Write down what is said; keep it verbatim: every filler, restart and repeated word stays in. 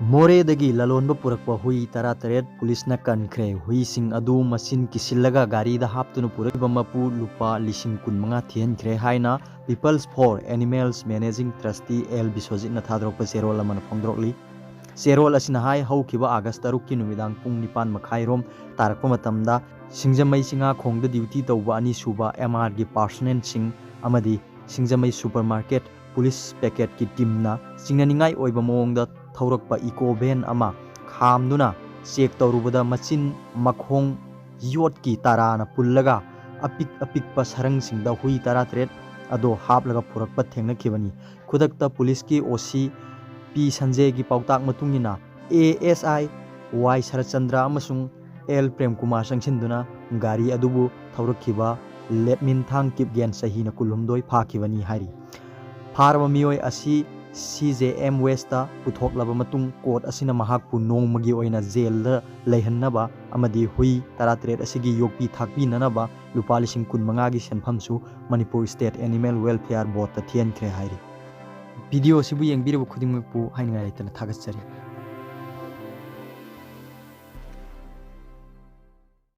ꯃꯣꯔꯦꯗꯒꯤ ꯂꯂꯣꯟꯕ ꯄꯨꯔꯛꯄ ꯍꯨꯏ ꯇꯔꯥꯇꯔꯦꯠ ꯄꯨꯂꯤꯁꯅ ꯀꯟꯈ꯭ꯔꯦ꯫ ꯍꯨꯏꯁꯤꯡ ꯑꯗꯨ ꯃꯆꯤꯟ ꯀꯤꯁꯤꯜꯂꯒ ꯒꯥꯔꯤꯗ ꯍꯥꯞꯇꯨꯅ ꯄꯨꯔꯛꯂꯤꯕ ꯃꯄꯨ ꯂꯨꯄꯥ ꯂꯤꯁꯤꯡ ꯀꯨꯟꯃꯉꯥ ꯊꯤꯍꯟꯈ꯭ꯔꯦ ꯍꯥꯏꯅ People's for Animals Managing Trustee L ꯕꯤꯁ꯭ꯋꯖꯤꯠꯅ ꯊꯥꯗꯣꯔꯛꯄ ꯆꯦꯔꯣꯜ ꯑꯃꯅ ꯐꯣꯡꯗꯣꯔꯛꯂꯤ꯫ ꯆꯦꯔꯣꯜ ꯑꯁꯤꯅ ꯍꯥꯏ, ꯍꯧꯈꯤꯕ ꯑꯥꯒꯁ ꯇꯔꯨꯛꯀꯤ ꯅꯨꯃꯤꯗꯥꯡ ꯄꯨꯡ ꯅꯤꯄꯥꯟ ꯃꯈꯥꯏꯔꯣꯝ ꯇꯥꯔꯛꯄ ꯃꯇꯝꯗ ꯁꯤꯡꯖꯃꯩ ꯆꯤꯡꯉꯥꯈꯣꯡꯗ ꯗ꯭ꯌꯨꯇꯤ ꯇꯧꯕ ꯑꯅꯤꯁꯨꯕ ꯑꯦꯝ ꯑꯥꯔꯒꯤ ꯄꯥꯔꯁꯣꯅꯦꯜꯁꯤꯡ ꯑꯃꯗꯤ ꯁꯤꯡꯖꯃꯩ ꯁꯨꯄꯔ ꯃꯥꯔꯀꯦꯠ ꯄꯨꯂꯤꯁ ꯄꯦꯀꯦꯠꯀꯤ ꯇꯤꯝꯅ ꯆꯤꯡꯅꯅꯤꯡꯉꯥꯏ ꯑꯣꯏꯕ ꯃꯑꯣꯡꯗ ꯊꯧꯔꯛꯄ ꯏꯀꯣ ꯚꯦꯟ ꯑꯃ ꯈꯥꯝꯗꯨꯅ ꯆꯦꯛ ꯇꯧꯔꯨꯕꯗ ꯃꯆꯤꯟ ꯃꯈꯣꯡ ꯌꯣꯠꯀꯤ ꯇꯔꯥꯅ ꯄꯨꯜꯂꯒ ꯑꯄꯤꯛ ꯑꯄꯤꯛꯄ ꯁꯔꯪꯁꯤꯡꯗ ꯍꯨꯏ ꯇꯔꯥꯇꯔꯦꯠ ꯑꯗꯣ ꯍꯥꯞꯂꯒ ꯄꯨꯔꯛꯄ ꯊꯦꯡꯅꯈꯤꯕꯅꯤ꯫ ꯈꯨꯗꯛꯇ ꯄꯨꯂꯤꯁꯀꯤ ꯑꯣ ꯁꯤ ꯄꯤ ꯁꯟꯖꯦꯒꯤ ꯄꯥꯎꯇꯥꯛ ꯃꯇꯨꯡ ꯏꯟꯅ ꯑꯦ ꯑꯦꯁ ꯑꯥꯏ ꯋꯥꯏ ꯁꯔꯠꯆꯟꯗ꯭ꯔ ꯑꯃꯁꯨꯡ ꯑꯦꯜ ꯄ꯭ꯔꯦꯝꯀꯨꯃꯥꯔ ꯆꯪꯁꯤꯟꯗꯨꯅ ꯒꯥꯔꯤ ꯑꯗꯨꯕꯨ ꯊꯧꯔꯛꯈꯤꯕ ꯂꯦꯠꯃꯤꯟꯊꯥꯡ ꯀꯤꯞꯒꯦꯟ ꯆꯍꯤꯅ ꯀꯨꯟꯍꯨꯝꯗꯣꯏ ꯐꯥꯈꯤꯕꯅꯤ ꯍꯥꯏꯔꯤ꯫ ꯐꯥꯔꯕ ꯃꯤꯑꯣꯏ ꯑꯁꯤ ꯁꯤ ꯖꯦ ꯑꯦꯝ ꯋꯦꯁꯇ ꯄꯨꯊꯣꯛꯂꯕ ꯃꯇꯨꯡ ꯀꯣꯔꯠ ꯑꯁꯤꯅ ꯃꯍꯥꯛꯄꯨ ꯅꯣꯡꯃꯒꯤ ꯑꯣꯏꯅ ꯖꯦꯜꯗ ꯂꯩꯍꯟꯅꯕ ꯑꯃꯗꯤ ꯍꯨꯏ ꯇꯔꯥꯇꯔꯦꯠ ꯑꯁꯤꯒꯤ ꯌꯣꯛꯄꯤ ꯊꯥꯛꯄꯤꯅꯅꯕ ꯂꯨꯄꯥ ꯂꯤꯁꯤꯡ ꯀꯨꯟꯃꯉꯥꯒꯤ ꯁꯦꯟꯐꯝꯁꯨ ꯃꯅꯤꯄꯨꯔ ꯁ꯭ꯇꯦꯠ ꯑꯦꯅꯤꯃꯦꯜ ꯋꯦꯜꯐꯤꯌꯥꯔ ꯕꯣꯔꯗꯇ ꯊꯤꯍꯟꯈ꯭ꯔꯦ ꯍꯥꯏꯔꯤ꯫ ꯚꯤꯗꯤꯑꯣ ꯑꯁꯤꯕꯨ ꯌꯦꯡꯕꯤꯔꯕ ꯈꯨꯗꯤꯡꯃꯛꯄꯨ ꯍꯥꯏꯅꯤꯡꯉꯥꯏ ꯂꯩꯇꯅ ꯊꯥꯒꯠꯆꯔꯤ꯫